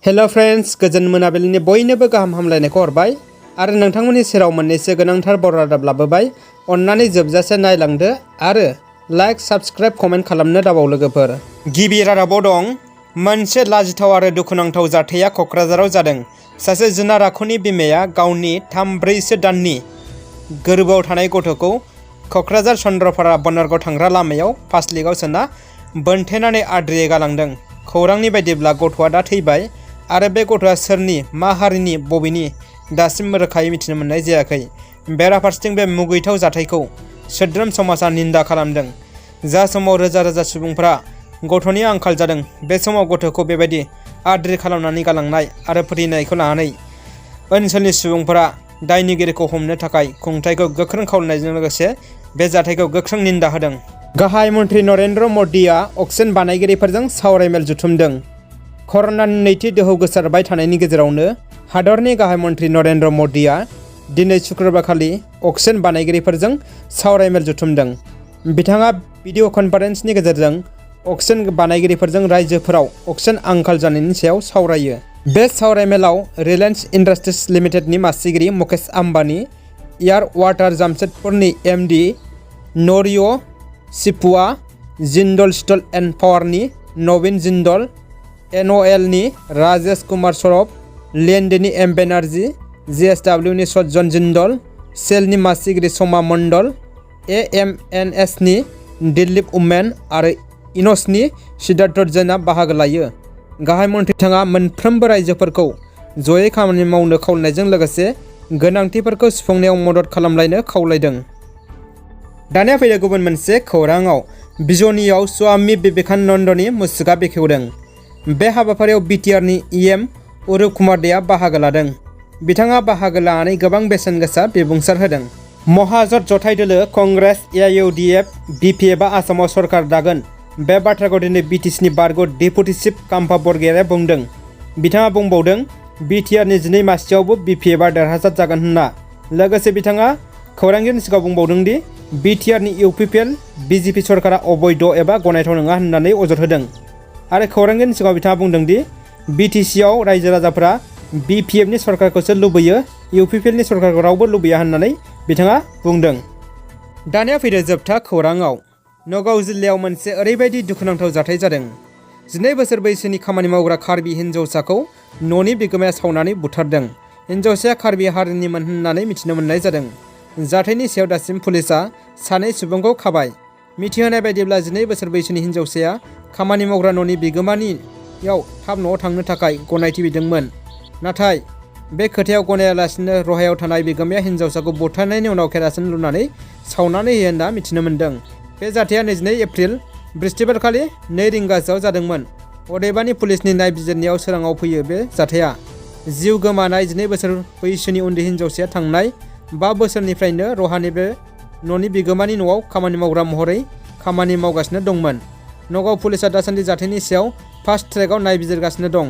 Hello friends, गोजोन मोनाबिलिनि बयनोबो गाहाम हामलायनायखौ हरबाय आरो नोंथांमोननि सेराव मोननैसो गोनांथार बर' रादाब लाबोबाय। अन्नानै जोबजासे नायलांदो आरो लाइक, साबस्क्राइब, कमेन्ट खालामनो दाबाव लोगोफोर। गिबि रादाबाव दं, मोनसे लाजिथाव आरो दुखुनांथाव जाथाया क'क्राझाराव जादों। सासे जुनार आखुनि बिमाया गावनि 3-4 दाननि गोरबोआव थानाय गथ'खौ क'क्राझार चन्द्रपारा बनारगाव थांग्रा लामायाव फासलिकआव सोना बोनथेनानै आद्रियै गालांदों। खौरांनि बायदिब्ला गथ'आ दा थैबाय आरो बे गथ'आ सोरनि, मा हारिनि, बबेनि दासिमबो रोखायै मिथिनो मोननाय जायाखै। बेराफारसेथिं बे मुगैथाव जाथायखौ सोद्रोम समाजा निन्दा खालामदों। जा समाव रोजा रोजा सुबुंफोरा गथ'नि आंखाल जादों, बे समाव गथ'खौ बेबायदि आद्रि खालामनानै गालांनाय आरो फोथैनायखौ लानानै ओनसोलनि सुबुंफोरा दायनिगिरिखौ हमनो थाखाय खुंथायखौ गोख्रों खावलायनायजों लोगोसे बे जाथायखौ गोख्रों निन्दा होदों। गाहाय मन्त्रि नरेन्द्र मदिआ अक्सिजेन बानायगिरिफोरजों सावरायमेल जुथुमदों। कर'नानि नैथि दोहौ गोसारबाय थानायनि गेजेरावनो हादरनि गाहाय मन्त्रि नरेन्द्र मदिआ दिनै शुक्रबारखालि अक्सिजेन बानायगिरिफोरजों सावरायमेल जुथुमदों। बिथाङा भिडिअ' कनफारेन्सनि गेजेरजों अक्सिजेन बानायगिरिफोरजों रायजोफोराव अक्सिजेन आंखाल जानायनि सायाव सावरायो। बे सावरायमेलाव रिलायेन्स इन्डास्ट्रिज लिमिटेडनि मासिगिरि मुकेश आम्बानी, एयार वाटार जामशेदपुरनि एमडी नरिय शिपुआ, जिन्दल स्टिल एन्ड पावारनि नवीन जिन्दल, एनअएलनि राजेश कुमार श्रफ, लेन्डेनि एम बेनार्जी, जेएसडब्लिउनि सज्जन जिन्दल, सेलनि मासिगिरि समा मण्डल, एएमएनएसनि दिलीप उमेन आरो इनसनि सिद्धार्थ जैनआ बाहागो लायो। गाहाय मन्त्रि बिथाङा मोनफ्रोमबो रायजोफोरखौ जयै खामानि मावनो खावलायनायजों लोगोसे गोनांथिफोरखौ सुफुंनायाव मदद खालामलायनो खावलायदों। दानिया फैदो गुबुन मोनसे खौराङाव। बिजनीआव स्वामी विवेकानन्दनि मुसुखा बेखेवदों। बे हाबाफारियाव BTRनि EM अरुप कुमार देआ बाहागो लादों। बिथाङा बाहागो लानानै गोबां बेसेन गोसा बिबुंसार होदों। महाजोत जथाय दोलो कंग्रेस AUDF BPFआ आसामाव सरकार दागोन। बे बाथ्राखौ दिनै BTCनि बारग' डेपुटि चिफ काम्पा बरगयारिआ बुंदों। बिथाङा बुंबावदों, BTRनि 12 मासियावबो BPFआ देरहासार जागोन होनना। लोगोसे बिथाङा खौरांगिरिनि सिगाङाव बुंबावदों दि BTRनि UPPL BJP सरकारा अबैध एबा गनायथाव नङा होननानै अजद होदों। आरो खौरांगिरिनि सिगाङाव बिथाङा बुंदों दि BTCआव रायजो राजाफोरा BPFनि सरकारखौसो लुबैयो, UPPLनि सरकारखौ रावबो लुबैया होननानै बिथाङा बुंदों। दानिया फैदो जोबथा खौराङाव। नगाव जिल्लायाव मोनसे ओरैबायदि दुखुनांथाव जाथाय जादों। 12 बोसोर बैसोनि खामानि मावग्रा कार्बि हिन्जावसाखौ न'नि बिगोमाया सावनानै बुथारदों। हिन्जावसाया कार्बि हारिनिमोन होननानै मिथिनो मोननाय जादों। जाथायनि सायाव दासिम पुलिसआ 2 सुबुंखौ खाबाय। मिथिहोनाय बायदिब्ला 12 बोसोर बैसोनि हिन्जावसाया खामानि मावग्रा न'नि बिगोमानियाव थाब न'आव थांनो थाखाय गनायथि बिदोंमोन। नाथाय बे खोथायाव गनायालासिनो रहायाव थानाय बिगोमाया हिन्जावसाखौ बुथारनायनि उनाव केरासिन लुनानै सावनानै होयो होनना मिथिनो मोन्दों। बे जाथाया 22 एप्रिल बृहस्पतिबारखालि 2 रिंगासोआव जादोंमोन। अदेबानि पुलिसनि नायबिजिरनायाव सोराङाव फैयो बे जाथाया। जिउ गोमानाय 12 बोसोर बैसोनि उन्दै हिन्जावसाया थांनाय 5 बोसोरनिफ्रायनो रहानि बे न'नि बिगोमानि न'आव खामानि मावग्रा महरै खामानि मावगासिनो दंमोन। नगाव पुलिसआ दासान्दि जाथायनि सायाव फास्ट ट्रेकआव नायबिजिरगासिनो दं।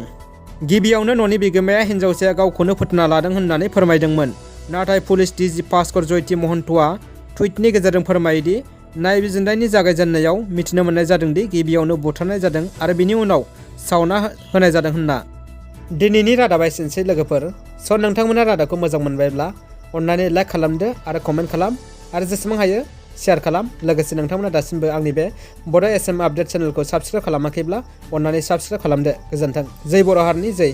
गिबियावनो न'नि बिगोमाया हिन्जावसाया गावखौनो फोथैना लादों होननानै फोरमायदोंमोन। नाथाय पुलिस DG भास्कर जयति महन्तआ टुइटनि गेजेरजों फोरमायोदि नायबिजिरनायनि जागायजेननायाव मिथिनो मोननाय जादों दि गिबियावनो बुथारनाय जादों आरो बिनि उनाव सावना होनाय जादों होनना। दिनैनि रादाबा एसेनोसै लोगोफोर। नोंथांमोना रादाबखौ मोजां मोनबायब्ला अन्नानै लाइक खालामदो आरो कमेन्ट खालाम आरो जेसेबां हायो शेयार खालाम। लोगोसे नोंथांमोना दासिमबो आंनि बे बड' SM आपडेट चेनेलखौ साबस्क्राइब खालामाखैब्ला अन्नानै साबस्क्राइब खालामदो। गोजोन्थों। जै बर' हारिनि जै।